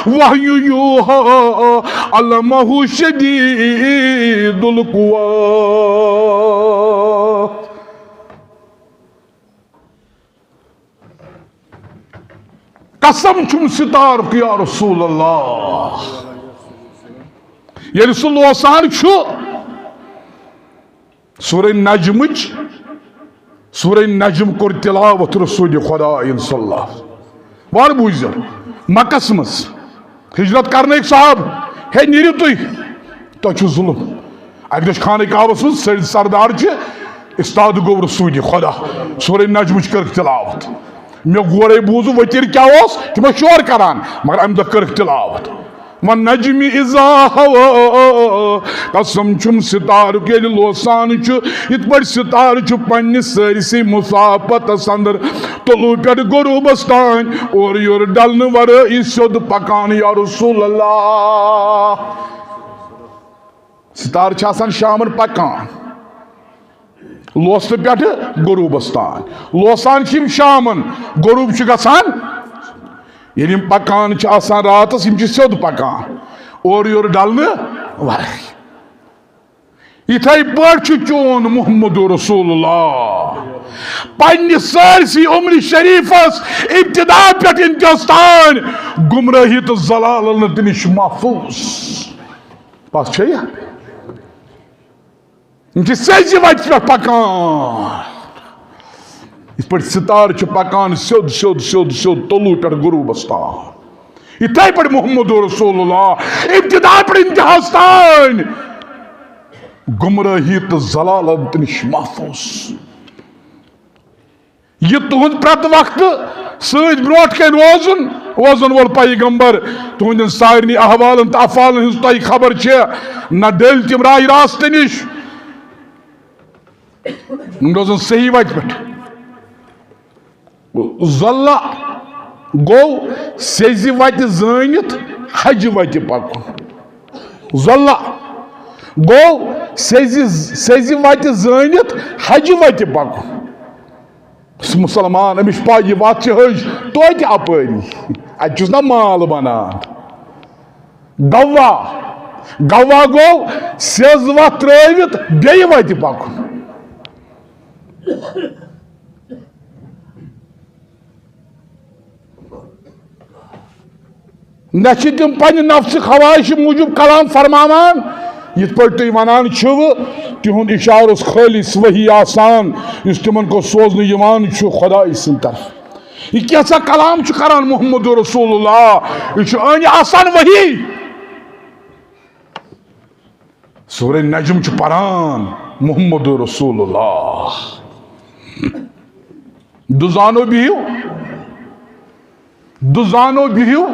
وحي يوحى علمه شديد القوى۔ قسم چھُم ستارُک یا رسول اللہ، ییٚلہِ سُہ لوسان چھُ، سورہ نجمٕچ، سورہ نجم کوٚر تلاوت رسول خدا صلی اللہ۔ وَلہٕ بوٗزِو، مکس منٛز ہجرت کرنٕکۍ صاحب، ہے نیٖرِو تُہۍ، تۄہہِ چھُو ظلم۔ اَکہِ دۄہ چھِ خانہ کعبس منٛز سٲنۍ سردار چھِ استاد گوٚو رسول خدا، سورہ نجمٕچ کٔرٕکھ تلاوت۔ مےٚ گۄڈَے بوٗز ؤتِر کیٛاہ اوس، تِم ٲسۍ شور کران، مگر اَمہِ دۄہ کٔرٕکھ تلاوت۔ وَالنَّجْمِ إِذَا هَوَىٰ۔ قسم چھُم ستارُک ییٚلہِ لوسان چھُ، یِتھ پٲٹھۍ ستارٕ چھُ پننہِ سٲرسٕے مسافت اندر طلوع پٮ۪ٹھ غروبس تام اورٕ یورٕ ڈلنہٕ ورٲے سیوٚد پکان، یا رسول اللہ۔ ستارٕ چھِ آسان شامن پکان۔ لوسنہٕ پٮ۪ٹھٕ غروٗبس تام۔ لوسان چھِ یِم شامن، غروٗب چھُ گژھان۔ ییٚلہِ یِم پکان چھِ آسان راتس، یِم چھِ سیوٚد پکان، اورٕ یورٕ ڈلنہٕ ورٲے۔ یِتھے پٲٹھۍ چھُ چون محمد رسول اللہ پننہِ سٲرسٕے عمرِ شریفس ابتدا پٮ۪ٹھ انتہاہس تام گمراہی تہٕ ضلالت نہٕ تہِ نِش محفوظ۔ بس چھےٚ یہِ؟ یِم چھِ سیٚزِ وتہِ پٮ۪ٹھ پکان۔ یِتھ پٲٹھۍ ستارٕ چھِ پکان سیوٚد، سیوٚد، سیوٚد، سیوٚد، طلوع پٮ۪ٹھ غروٗبس تام۔ یِتھے پٲٹھۍ محمد رسول اللہ ابتدا پٮ۪ٹھ انتہاس تام گمراہی تہٕ ضلالت نِش محفوظ۔ یہِ تُہُنٛد پرٛٮ۪تھ وقتہٕ سۭتۍ برٛونٛٹھ کَنۍ روزُن، روزَن وول پیغمبر، تُہٕنٛدٮ۪ن سارنٕے احوالن تہٕ افعالن ہٕنٛز تۄہہِ خبر چھےٚ، نہ ڈٔلۍ تِم راہِ راستہٕ نِش۔ یِم روزَن صحیح وَتہِ پٮ۪ٹھ۔ ضلع گوٚو سیٚزِ وَتہِ زٲنِتھ حجہِ وَتہِ پَکُن۔ ضلع گوٚو سیٚزِ، سیٚزِ وَتہِ زٲنِتھ حجہِ وَتہِ پَکُن۔ یُس مسلمان، أمِس چھِ پَے یہِ وَتھ چھِ حج توتہِ اَپٲری، اَتہِ چھُس نہ مال بَنان۔ گواہ، گواہ گوٚو سیٚز وَتھ ترٛٲوِتھ بیٚیہِ وَتہِ پَکُن۔ نہ چھِ تِم پننہِ نفسہٕ خواہشہِ موٗجوٗب کلام فرماوان، یِتھ پٲٹھۍ تُہۍ ونان چھِو، تِہُنٛد اِشارٕ اوس خٲلص وحی آسان، یُس تِمن کُن سوزنہٕ یِوان چھُ خدایہِ سٕنٛدِ طرفہٕ۔ یہِ کینٛژھا کلام چھُ کران محمد رسول اللہ، یہِ چھُ أنۍ آسان وحی۔ سورہ نجم چھُ پران محمد رسول اللہ۔ دُزانو بِہِو، دُزانو بِہِو،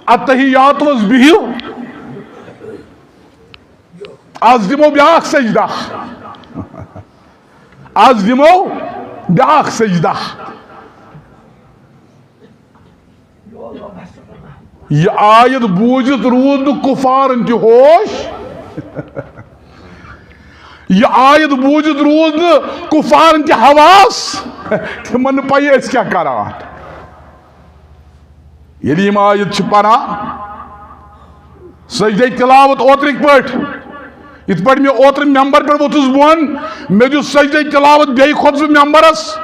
اتحیات منٛز بِہِو۔ از دِمو بیاکھ سجدہ، از دِمو بیاکھ سجدہ۔ یہِ آیت بوٗزِتھ روٗد نہٕ کُفارن تہِ ہوش۔ یہِ آیت بوٗزِتھ روٗد نہٕ کُفارن تہِ حواس۔ تِمن نہٕ پَیی أسۍ کیٛاہ کران۔ ییٚلہِ یِم آیت چھِ پران، سجدے تلاوت اوترٕکۍ پٲٹھۍ، یِتھ پٲٹھۍ مےٚ اوترٕ ممبر پٮ۪ٹھ ووٚتھُس بۄن، مےٚ دیُت سجدے تلاوت، بیٚیہِ کھوٚتُس بہٕ ممبرس۔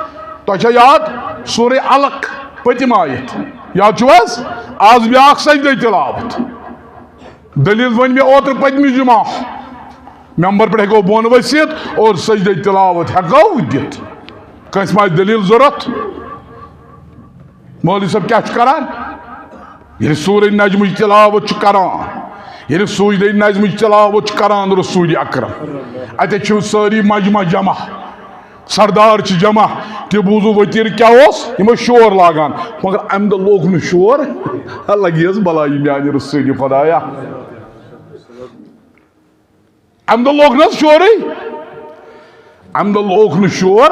تۄہہِ چھا یاد؟ سورہ علق، پٔتِم آیت۔ یاد چھُو حظ؟ آز بیٛاکھ سجدے تلاوت۔ دٔلیٖل ؤنۍ مےٚ اوترٕ پٔتمہِ جمعہ۔ ممبر پٮ۪ٹھ ہٮ۪کو بۄن ؤسِتھ اور سجدے تلاوت ہٮ۪کو دِتھ۔ کٲنٛسہِ ما آسہِ دٔلیٖل ضروٗرت؟ مولوی صٲب کیٛاہ چھُ کران؟ ییٚلہِ سورہ نجمٕچ تلاوت چھُ کران، ییٚلہِ سوجدے نجمٕچ تلاوت چھُ کران رسول اکرم، اَتہِ چھِ سٲری مجمع جمع، سردار چھِ جمع، تہِ بوٗزو ؤتیٖر کیٛاہ اوس، یِم ٲسۍ شور لاگان۔ مگر اَمہِ دۄہ لوٚگ نہٕ شور، لگی حظ بلاے میانہِ رسول خدایا۔ امہِ دۄہ لوٚگ نہ حظ شورٕے؟ امہِ دۄہ لوٚگ نہٕ شور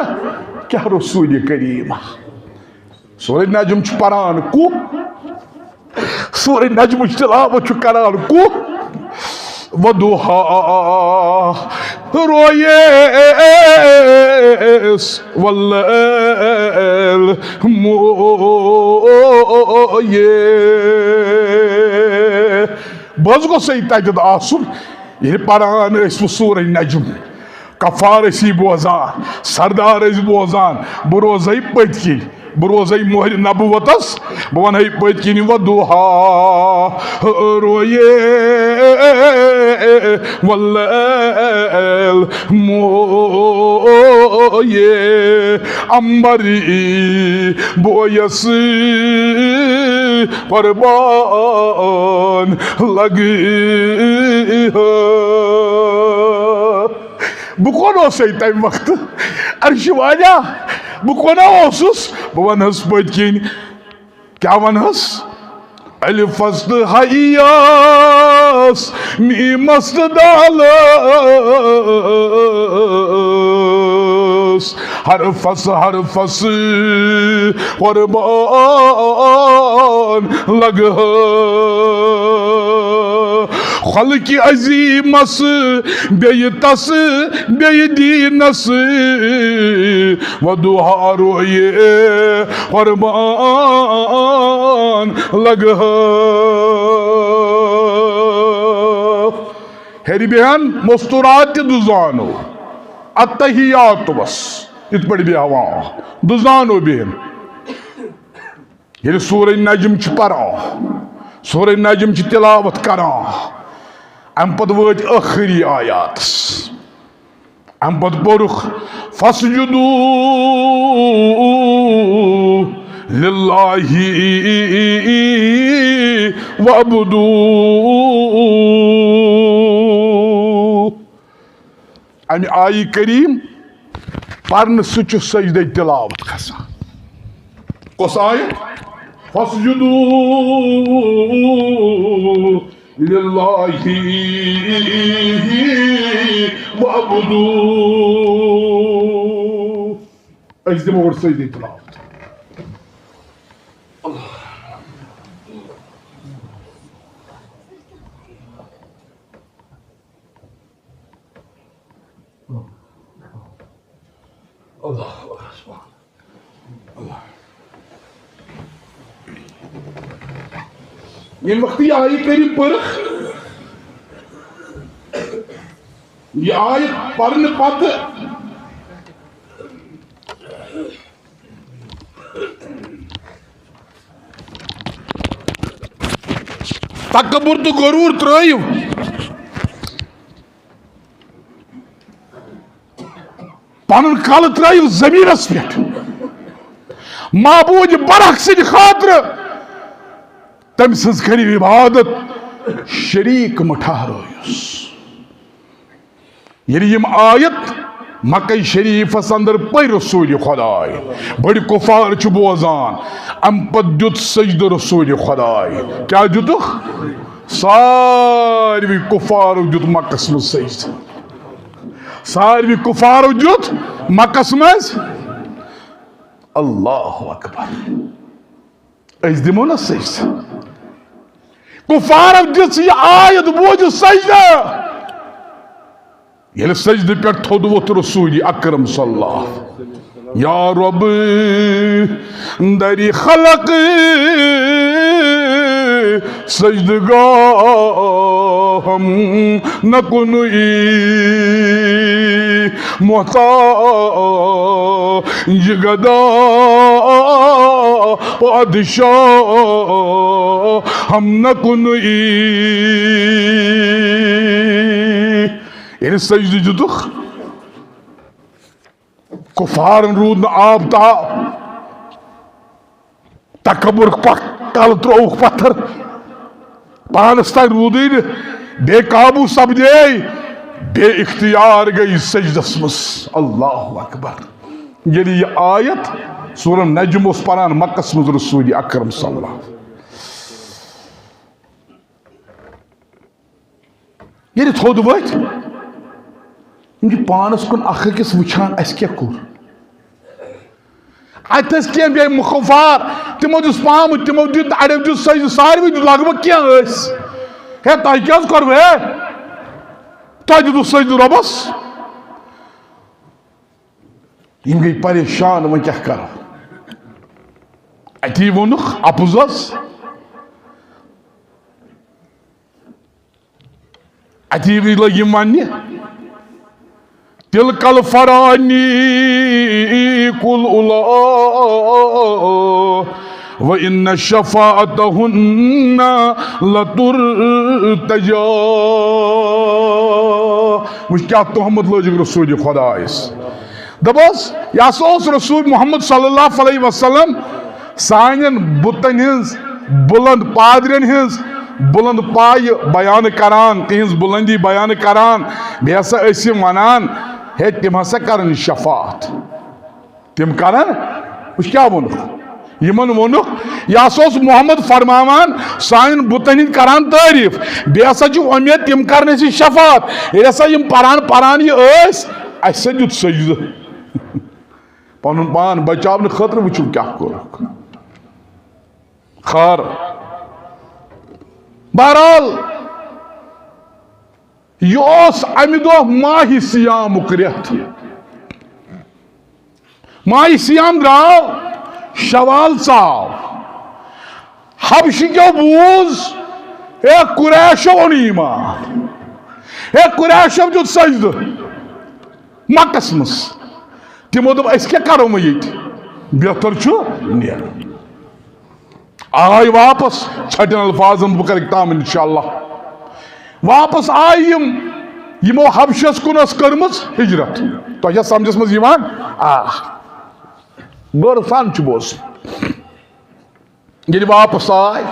کیٛاہ رسول کریم؟ سورہ نجم چھُ پران کُہ؟ سورہ نجمٕچ تلاوت چھُ کران کُہ؟ وضحاها، رویس واللیل مویس۔ بہٕ حظ گوٚژھ ہے تَتٮ۪تھ آسُن، ییٚلہِ پران ٲسۍ بہٕ سورہ نجم، کفار ٲسی بوزان، سردار ٲسۍ بوزان، بہٕ روزے پٔتۍ کِنۍ۔ بہٕ روزے مۄہرِ نبوتس، بہٕ ونہے پٔتۍ کِنۍ وضحیٰ رویے واللیل مویے، امبر بویس قربان لگہٕ۔ بہٕ کون اوسے تمہِ وقتہٕ؟ عرشہِ والیٰ، بہٕ کون اوسُس؟ بہٕ ونہس پٔتۍ کِنۍ۔ کیٛاہ ونہس؟ الفس تہٕ ہیَس، میٖمس تہٕ دالس، حرفس حرفس قربان لگہٕ۔ خلقِ عظیمس بیٚیہِ تس بیٚیہِ دیٖنس، وضحیٰ رویے قربان لگہٕ۔ ہیٚرِ بیٚہن مستورات تہِ دُزانو، التحیات وس یِتھ پٲٹھۍ بیٚہوان دُزانو بیٚہن۔ ییٚلہِ سورہ نجم چھِ پران، سورہ نجم چھِ تلاوت کران، امہِ پتہٕ وٲتۍ ٲخری آیاتس۔ امہِ پتہٕ پوٚرُکھ، فاسجدوا للہ واعبدوا۔ امہِ آیہِ کریم پرنہٕ سۭتۍ چھُ سجدے تلاوت کھسان۔ کۄس آیت؟ فاسجدوا للہ واعبدوا۔ أسۍ دِمو گۄڈٕ سجدے تلاوت۔ اللہ اکبر۔ اللہ۔ ییٚمہِ وقتہٕ یہِ آیہِ کریم پٔرٕکھ، یہِ آیہِ پرنہٕ پتہٕ تکبر تہٕ غرور ترٲیِو۔ پنُن کلہٕ ترٲیِو زمینس پٮ۪ٹھ۔ معبود برحق سٕنٛدِ خٲطرٕ تٔمۍ سٕنٛز کٔرِو عبادت، شریٖک مہٕ ٹھہرٲیِس۔ ییٚلہِ یِم آیت مکہ شریٖفس اندر پٔرۍ رسول خداے، بٔڑۍ کفار چھِ بوزان، امہِ پتہٕ دیُت سجدٕ رسول خداے۔ کیٛاہ دیُتُکھ؟ ساروی کفارو دیُت مکس منٛز سجدٕ۔ ساروی کفارو دیُت مکس منٛز۔ اللہ اکبر۔ أسۍ دِمو نا سجدٕ؟ کفارو دِژ یہِ آیت بوٗزِتھ سجدٕ۔ ییٚلہِ سجدٕ پٮ۪ٹھ تھوٚد ووٚتھ رسول اکرم صلی اللہ، یا رب، دری خلق سجدگاہم نہ کُنُے، محتاج گدا پادشاہ ہم نہ کُنُے۔ ییٚلہِ سجدٕ دیُتُکھ، کفارن روٗد نہٕ آب تاب، تکبر پکھ، کلہٕ ترٛووُکھ پتھر، پانس تام روٗدٕے نہٕ، بے قابو سپدے، بے اختیار گٔے سجدس منٛز۔ اللہ اکبر۔ ییٚلہِ یہِ آیت سورہ نجم اوس پران مکس منٛز رسول اکرم صلی اللہ علیہ وسلم، ییٚلہِ تھوٚد ؤتھۍ، یِم چھِ پانس کُن اکھ أکِس وٕچھان، اَسہِ کیٛاہ کوٚر؟ اَتہِ ٲسۍ کینٛہہ بیٚیہِ مُخفار، تِمو دیُت پامہٕ، تِمو دیُت، اَڑیو دیُت سجدٕ، ساروٕے دیُت لگ بگ کینٛہہ ٲسۍ۔ ہے، تۄہہِ کیٛاہ حظ کوٚروٕ؟ ہے، تۄہہِ دیُتوٕ سجدٕ رۄبس؟ یِم گٔے پریشان، وۄنۍ کیٛاہ کرو؟ اَتی ووٚنُکھ اَپُز حظ۔ اَتی لٔگۍ یِم وَننہِ، تلك الفرانيق العلا وإن شفاعتهن لترتجى۔ وٕچھ کیٛاہ تہمت لٲجِکھ رسول خدایس۔ دپس، یہِ ہسا اوس رسول محمد صلی اللہ علیہ وسلم سانٮ۪ن بُتن ہٕنٛز بُلند پادرٮ۪ن ہٕنٛز بُلند پایہِ بیان کران، تِہنٛز بُلندی بیان کران۔ بیٚیہِ ہسا ٲسۍ یِم ونان، ہے، تِم ہسا کرن شفاعت۔ تِم کرن، وٕچھ کیٛاہ ووٚنُکھ۔ یِمن ووٚنُکھ، یہِ ہسا اوس محمد فرماوان، سانٮ۪ن بُتن ہٕنٛدۍ کران تعریٖف۔ بیٚیہِ ہسا چھِ وۄمید، تِم کرن اَسہِ شفاعت۔ ییٚلہِ ہسا یِم پران پران یہِ ٲسۍ، اَسہِ سا دیُت سجدٕ۔ پنُن پان بچاونہٕ خٲطرٕ وٕچھِو کیٛاہ کوٚرُکھ۔ خٲر، بہرحال، یہِ اوس امہِ دۄہ ماہِ صیامُک رٮ۪تھ۔ ماہِ صیام درٛاو، شوال ژاو۔ حبشہِ کیو بوٗز، ہے، قریشو اوٚن ایمان، ہے، قریشو دیُت سجدٕ مکس منٛز۔ تِمو دوٚپ، أسۍ کیٛاہ کرو وۄنۍ ییٚتہِ؟ بہتر چھُ نیرُن۔ آے واپس، ژھٹٮ۪ن الفاظن بہٕ کرٕ اختتام انشاءاللہ۔ واپس آے یِم، یِمو حبشس کُن ٲس کٔرمٕژ ہجرت۔ تۄہہِ چھا سمجھس منٛز یِوان؟ آ، غور سان چھُ بوزُن۔ ییٚلہِ واپس آے،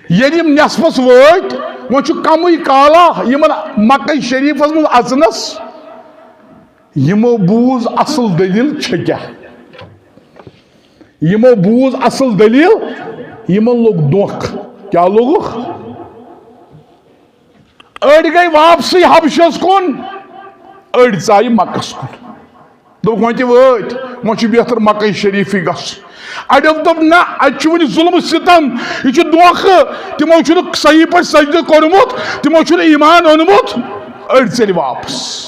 ییٚلہِ یِم نٮ۪صفس وٲتۍ، وۄنۍ چھُ کمٕے کالا یِمن مکہ شریفس منٛز اژنس۔ یِمو بوٗز اصل دٔلیٖل چھےٚ کیٛاہ۔ یِمو بوٗز اصل دٔلیٖل، یِمن لوٚگ دھوکہٕ۔ کیٛاہ لوٚگُکھ؟ أڑۍ گٔے واپسٕے حبشس کُن، أڑۍ ژایہِ مکس کُن۔ دوٚپُکھ، وۄنۍ تہِ وٲتۍ، وۄنۍ چھُ بہتر مکہ شریفٕے گژھُن۔ اَڑیو دوٚپ، نہ، اَتہِ چھُ وُنہِ ظُلمہٕ ستم، یہِ چھُ دھوکہٕ، تِمو چھُنہٕ صحیح پٲٹھۍ سجدٕ کوٚرمُت، تِمو چھُنہٕ ایمان اوٚنمُت۔ أڑۍ ژٔلۍ واپس۔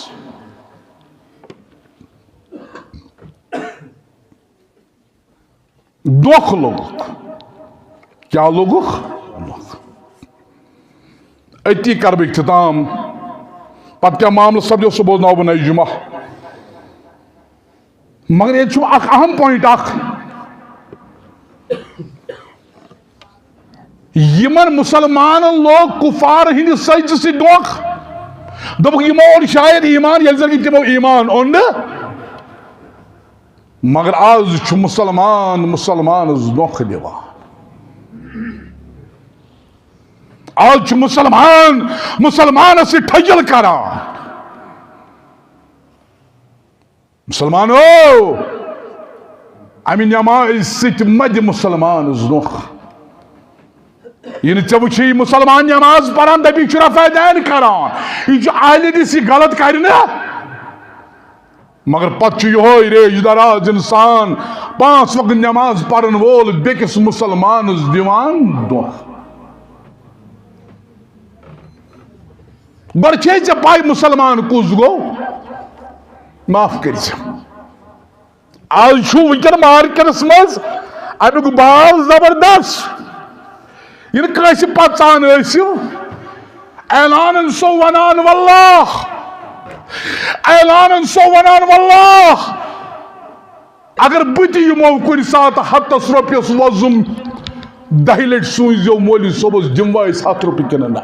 دھوکہٕ لوٚگُکھ۔ کیٛاہ لوٚگُکھ؟ دھوکہٕ۔ أتی کرٕ بہٕ اختتام۔ پتہٕ کیٛاہ معاملہٕ سپدیو، سُہ بوزناوٕ بہٕ نَیہِ جمعہ۔ مگر ییٚتہِ چھُ اکھ اہم point اکھ۔ یِمن مُسلمانن لوگ کُفار ہٕنٛدِ سجدٕ سۭتۍ دھوکہٕ۔ دوٚپُکھ، یِمو اوٚن شاید ایمان، ییٚلہِ زن کہِ تِمو ایمان اوٚن نہٕ۔ مگر آز چھُ مُسلمان مُسلمانس دھوکہٕ دِوان۔ آز چھُ مُسلمان مُسلمانس سۭتۍ ٹھگِل کران۔ مُسلمانو، امہِ نمازِ سۭتۍ مہ دِ مُسلمانس دھوکہٕ۔ یہِ نہٕ ژےٚ وٕچھی مُسلمان نماز پران، دپی چھُ رفع دین کران، یہِ چھُ اہل حدیث، یہِ غلط کرِ نہٕ۔ مگر پتہٕ چھُ یِہوے ریش دراز انسان، پانٛژھ وقت نماز پرن وول بیٚکِس مُسلمانس دِوان دھوکہٕ۔ گۄڈٕ چھے ژےٚ پَے مُسلمان کُس گوٚو؟ معاف کٔرۍ زِ۔ آز چھُ وٕنکیٚن مارکیٹس منٛز اَمیُک باو زبردست۔ ییٚلہِ کٲنٛسہِ پژان ٲسِو، اعلانن سو ونان واللہ، اعلانن سو ونان واللہ، اگر بہٕ تہِ یِمو کُنہِ ساتہٕ ہتس رۄپیس وۄزُم، دَہہِ لٹہِ سوٗنٛچ زیو مولوی صٲبس دِموا أسۍ ہتھ رۄپیہِ کِنہٕ نہ۔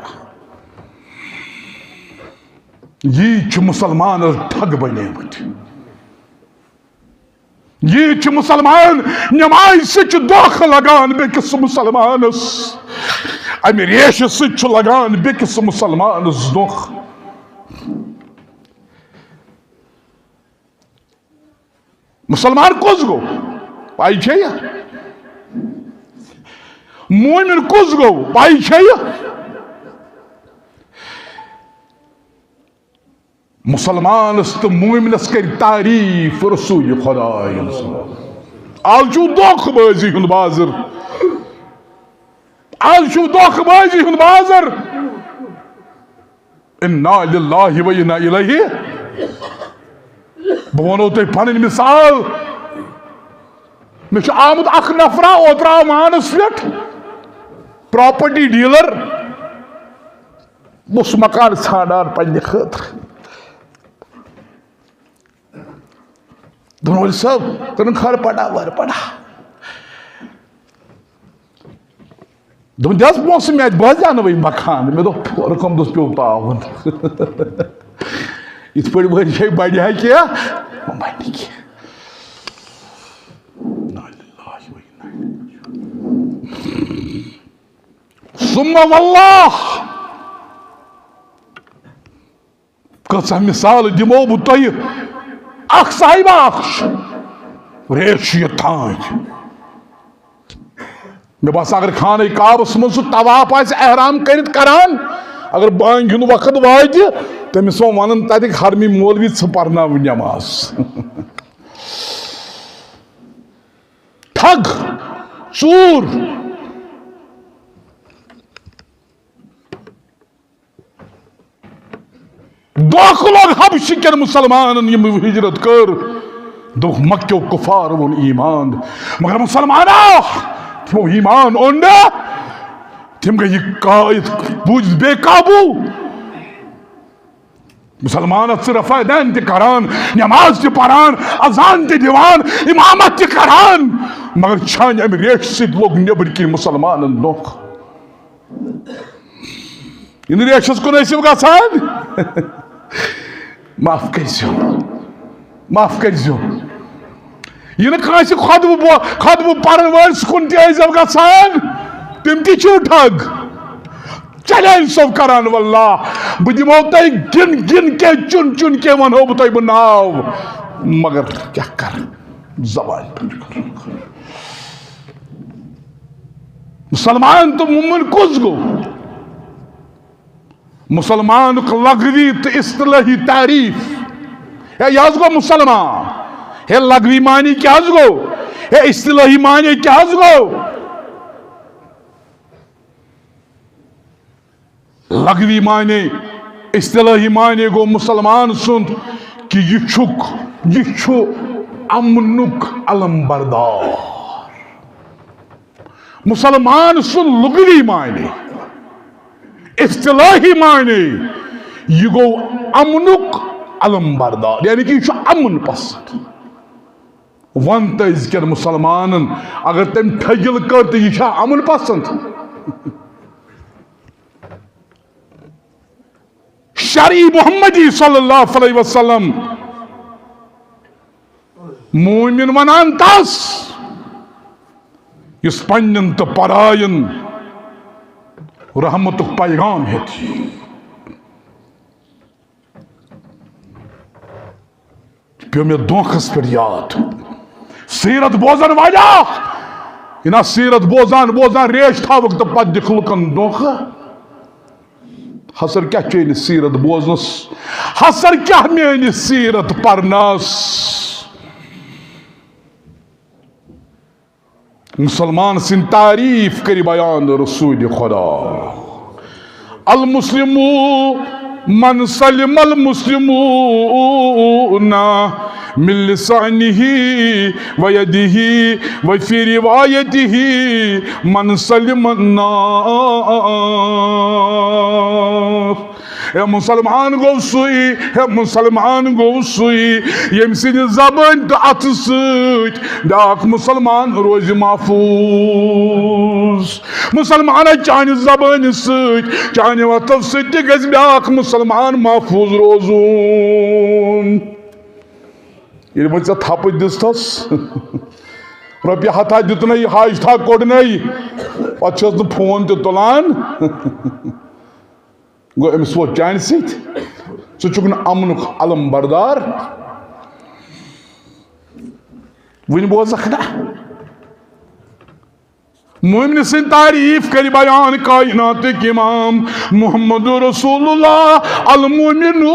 یی چھِ مُسلمانس ٹھگ بنیمٕتۍ۔ یی چھِ مُسلمان نمازِ سۭتۍ چھِ دھوکہٕ لگان بیٚکِس مُسلمانس، امہِ ریشہِ سۭتۍ چھُ لگان بیٚکِس مُسلمانس دھوکہٕ۔ مُسلمان کُس گوٚو؟ پَے چھےٚ یہِ؟ مومِن کُس گوٚو؟ پَے چھےٚ یہِ؟ مُسلمانس تہٕ مومِنس کَرِ تعریٖف رسول خدایَن سٕنٛز۔ آز چھُو دھوکہٕ بٲزی ہُنٛد بازر۔ آز چھُو دھوکہٕ بٲزی ہُنٛد بازر۔ انا للہ و انا الیہ۔ بہٕ وَنو تۄہہِ پَنٕنۍ مثال۔ مےٚ چھُ آمُت اکھ نفرا اوترٕ آو وانَس پٮ۪ٹھ، property dealer۔ بہٕ اوسُس مکان ژھانڈان پننہِ خٲطرٕ۔ دوٚپُن، "ولد صٲب، کٔرٕن خٲر پڑا وٲر پڑا۔" دوٚپُن، "دِ حظ پونٛسہٕ مےٚ اَتہِ، بہٕ حظ زینہٕ وۄنۍ مکان۔" مےٚ دوٚپ، "رقم دوٚس پیوٚو تاوُن۔" یِتھ پٲٹھۍ ؤرۍ ہے بڑِ ہا کینٛہہ، وۄنۍ بڑِ نہٕ کینٛہہ۔ ثم واللہ، کۭژاہ مثال دِمو بہٕ تۄہہِ۔ اکھ صاحبہ اکھ چھُ، ریش چھُ یہِ تھانۍ۔ مےٚ باسان، اگر خانہ کعبس منٛز سُہ طواف آسہِ احرام کٔرِتھ کران، اگر بانگہِ ہُنٛد وقت واتہِ، تٔمِس وۄنۍ ونان تتِکۍ حرمی مولوی، "ژٕ پرناو نٮ۪ماز۔" ٹھگ، ژوٗر۔ دھوکہٕ لوٚگ حبشہٕ کٮ۪ن مُسلمانن، یِم ہجرت کٔر، دوٚپُکھ، مکہ کیو کفار ووٚن ایمان، مگر مُسلمانو، تِمو ایمان اوٚن نہٕ، تِم گٔے یہِ کا-، یہِ بوٗزِتھ بے قابوٗ۔ مُسلمانس چھِ رفع دین تہِ کران، نماز تہِ پران، اذان تہِ دِوان، امامت تہِ کران، مگر چھانہِ امہِ ریشہِ سۭتۍ لوٚگ نیٚبٕرۍ کِنۍ مُسلمانن دھوکہٕ۔ یہِ نہٕ ریشس کُن ٲسِو گژھان۔ معاف کٔرۍزیو، معاف کٔرۍزیو۔ یہِ نہٕ کٲنٛسہِ خطبہٕ بو-، خطبہٕ پرن وٲلۍ سٕنٛدِ کُن تہِ ٲسۍزیو گژھان، تِم تہِ چھِو ٹھگ۔ چیلنج چھُسو کران، واللہ، بہٕ دِمو تۄہہِ گِن گِن کے، چُن چُن کے ونہو بہٕ تۄہہِ بہٕ ناو، مگر کیٛاہ کرٕ، زبان پٮ۪ٹھ کرٕ۔ مُسلمان تہٕ مومن کُس گوٚو؟ مُسلمانُک لغوی تہٕ اصطلاحی تعریف۔ ہے، یہِ حظ گوٚو مُسلمان۔ ہے، لغوی معنی کیٛاہ حظ گوٚو؟ ہے، اصطلاحی معنی کیٛاہ حظ گوٚو؟ لغوی معنی، اصطلاحی معنی گوٚو مُسلمان سُنٛد کہِ یہِ چھُکھ، یہِ چھُ امنُک علم بردار۔ مُسلمان سُنٛد لغوی معنی، اصطلاحی معنی، یہِ گوٚو امنُک علم بردار، یعنی کہِ یہِ چھُ امن پسند۔ وَن تہٕ أزکٮ۪ن مُسلمانن، اگر تٔمۍ ٹھگِل کٔر تہٕ یہِ چھا امن پسند؟ شرعی محمدی صلی اللہ علیہ وسلم، مومن ونان تس، یُس پننٮ۪ن تہٕ پراین رحمتُک پیغام ہیتھ۔ پیوٚو مےٚ دھوکھس پٮ۪ٹھ یاد۔ سیرت بوزن واجہ، یہِ نا سیرت بوزان بوزان ریش تھاوکھ تہٕ پتہٕ دِکھ لُکن دھوکہٕ۔ حسر کیٛاہ چٲنِس سیرت بوزنس؟ حسر کیٛاہ میٲنِس سیرت پرنس؟ مُسلمان سٕنٛدۍ تعریٖف کٔرۍ بیان رسول خدا۔ المسلم من سلم المسلمون من لسانه ويده وفي روايته من سلم الناس۔ ہے مُسلمان گوٚو سُے، ہے مُسلمان گوٚو سُے، ییٚمہِ سٕنٛدِ زبٲنۍ تہٕ اَتھٕ سۭتۍ بیٛاکھ مُسلمان روزِ محفوٗظ۔ مُسلمانہ، چانہِ زبٲنۍ سۭتۍ، چانہِ اَتھو سۭتۍ تہِ گژھِ بیٛاکھ مُسلمان محفوٗظ روزُن۔ ییٚلہِ وۄنۍ ژےٚ تھپہٕ دِژتھس، رۄپیہِ ہتھا دیُتنَے، حاجتھا کوٚڑنَے، پتہٕ چھس نہٕ فون تہِ تُلان۔ گوٚو أمِس ووت چانہِ سۭتۍ، ژٕ چھُکھ نہٕ امنُک علم بردار۔ وٕنہِ بوزکھ نا؟ مومنہِ سٕنٛدۍ تعریٖف کٔرۍ بیان کائناتٕکۍ امام محمد رسول اللہ۔ المومن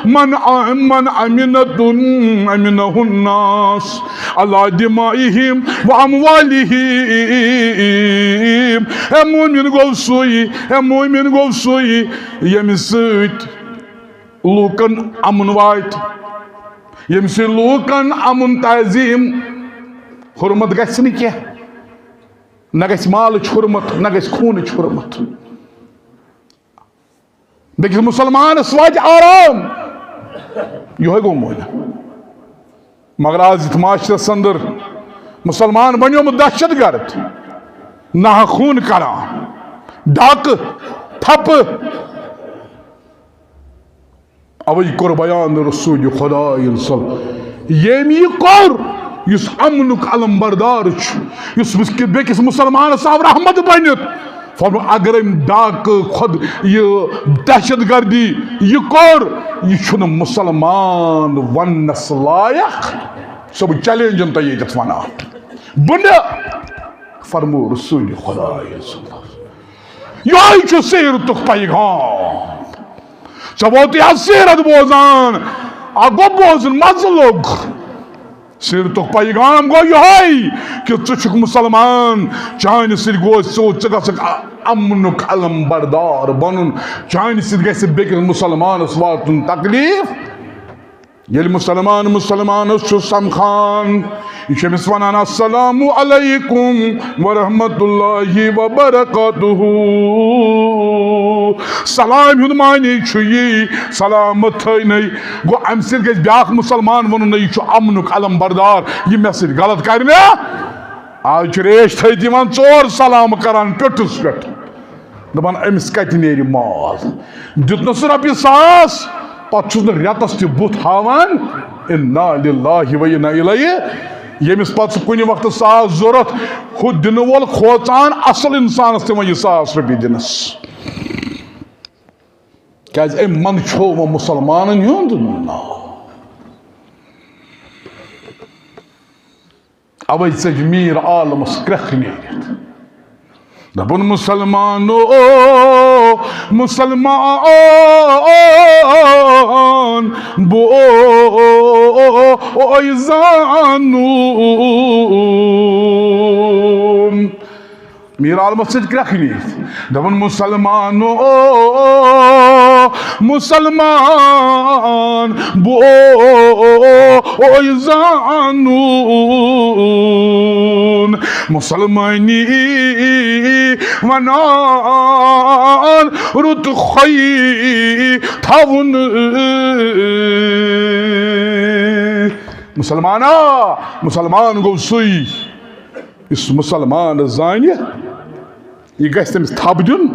من، من امنتن امنہ الناس علی دمائہم و اموالہم۔ ہے مومن گوٚو سُے، ہے مومن گوٚو سُے، ییٚمہِ سۭتۍ لوٗکن امن واتہِ، ییٚمہِ سۭتۍ لوٗکن امن، تعظیم، حرمت گژھِ نہٕ کینٛہہ، نہ گژھِ مالٕچ حرمت، نہ گژھِ خوٗنٕچ حرمت۔ بیٚکِس مُسلمانس واتہِ آرام۔ یِہوٚے گوٚو مومن۔ مگر آز یتھ معاشرس اندر مسلمان بنیومُت دہشت گرد، ناحق خون کران، ڈاکہٕ، ٹھپہٕ۔ اوے کوٚر بیان رسول خدایَن صلی، ییٚمۍ یہِ کوٚر، یُس امنُک علم بردار چھُ، یُس بیٚکِس مسلمانس آو رحمت بٔنِتھ۔ فرمو، اگر أمۍ ڈاکہٕ خود یہِ دہشت گردی یہِ کوٚر، یہِ چھُنہٕ مسلمان وننس لایق۔ سُہ بہٕ چیلنجن تۄہہِ ییٚتٮ۪تھ ونان۔ بہٕ نہٕ، فرمو رسول خدایَن صلی۔ یہوے چھُ سیرتُک پیغام۔ ژےٚ ووتُے حظ سیرت بوزان، اکھ گوٚو بوزُن، مزٕ لوٚگ۔ سیرتُک پیغام گوٚو یہوے کہِ ژٕ چھُکھ مسلمان، چانہِ سۭتۍ گوٚو ژٕ، ژٕ گژھکھ ا-، امنُک علم بردار بنُن، چانہِ سۭتۍ گژھِ بیٚکِس مسلمانس واتُن تکلیف۔ ییٚلہِ مسلمان مسلمانس چھُ سمکھان، یہِ چھُ أمِس ونان، "السلام علیکم ورحمۃ اللہ وبرکاتہ۔" سلام ہُنٛد معنی چھُ یی، سلامت تھٲینَے۔ گوٚو، اَمہِ سۭتۍ گژھِ بیٛاکھ مسلمان وَنُن، نہ، یہِ چھُ امنُک علم بردار، یہِ مےٚ سۭتۍ غلط کرِ نہٕ۔ آز چھِ ریش تھٲوِتھ یِوان ژور سلام کران پیوٚٹھُس پٮ۪ٹھ۔ دپان، أمِس کتہِ نیرِ مال؟ دیُتنس رۄپیہِ ساس، پتہٕ چھُس نہٕ رٮ۪تس تہِ بُتھ ہاوان۔ انا للہ و انا الیہ۔ ییٚمِس پتہٕ سُہ کُنہِ وقتہٕ ساس ضروٗرت، ہُہ دِنہٕ وول کھوژان اصل انسانس تہِ وۄنۍ یہِ ساس رۄپیہِ دِنس۔ کیازِ أمۍ منٛدچھو وۄنۍ مسلمانن ہُنٛد ناو۔ اوے ژٔج میٖر عالمس کرٛکھ نیٖرِتھ۔ دپُن، مسلمانو، مسلمان بوے زانُن۔ میٖر عالمس سۭتۍ کرٛکھ نیٖرِتھ۔ دپُن، مسلمانو، مسلمان بوے زانُن، مسلمانی ونان رُت خوی تھاوُن۔ مسلمانا، مسلمان گوٚو سُے یُس مسلمان زانہِ، یہِ گژھِ تٔمِس تھپھ دیُن۔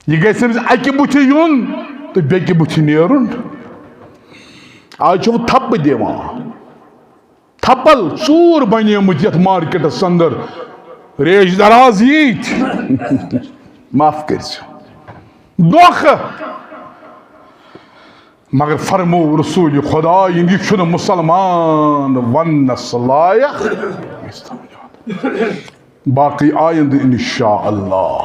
یہِ گژھِ أمِس اَکہِ بُتھِ یُن تہٕ بیٚکہِ بُتھِ نیرُن۔ آز چھُو تھپہٕ دِوان۔ تھپل ژوٗر بنیمٕژ یَتھ مارکیٹس اندر۔ ریش دراز ییٖتۍ۔ معاف کٔرۍزیو۔ دھوکہٕ۔ مگر فرمو رسول خدا، یہِ چھُنہٕ مسلمان وننس لایق۔ باقی آیندٕ انشاءاللہ۔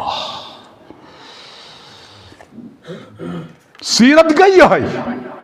سیرت گٔے یِہے۔